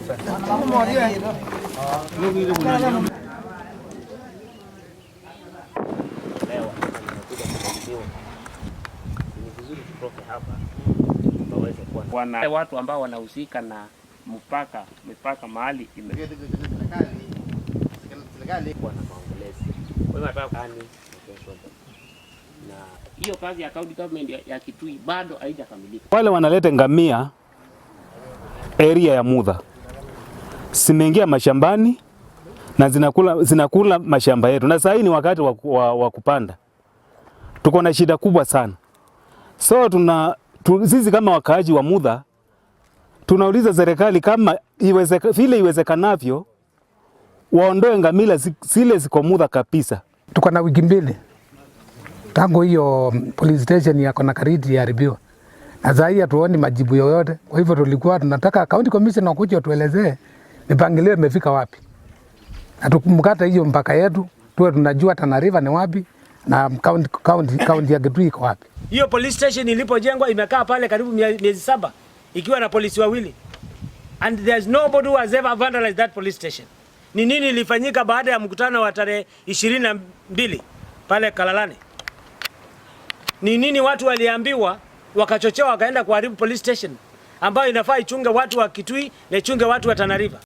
Ni vizuri tutoke hapa tukaweze kuwa na watu ambao wanahusika na mipaka mahali imekuwa na maongelezi. Kwa hiyo nataka na hiyo kazi ya county government ya Kitui bado haijakamilika. Wale wanaleta ngamia area ya Mudha zimeingia mashambani na zinakula mashamba yetu, na sasa hii ni wakati wa kupanda. Tuko na shida kubwa sana, so sisi kama wakaaji wa Mudha tunauliza serikali kama vile iwezekanavyo waondoe ngamila zile ziko Mudha kabisa. Tuko na wiki 2 tangu hiyo police station ya Kona-Kariti iharibiwa, na saa hii hatuoni majibu yoyote. Kwa hivyo tulikuwa tunataka county commissioner kuja tuelezee mipangilio imefika wapi, na tukumkata hiyo mpaka yetu tuwe tunajua Tana River ni wapi na county ya Kitui iko wapi. Hiyo police station ilipojengwa imekaa pale karibu miezi 7 ikiwa na polisi wawili, and there's nobody who has ever vandalized that police station. Ni nini ilifanyika baada ya mkutano wa tarehe 22 pale Kalalani? Ni nini watu waliambiwa wakachochewa wakaenda kuharibu police station ambayo inafaa ichunge watu wa Kitui na ichunge watu wa Tana River?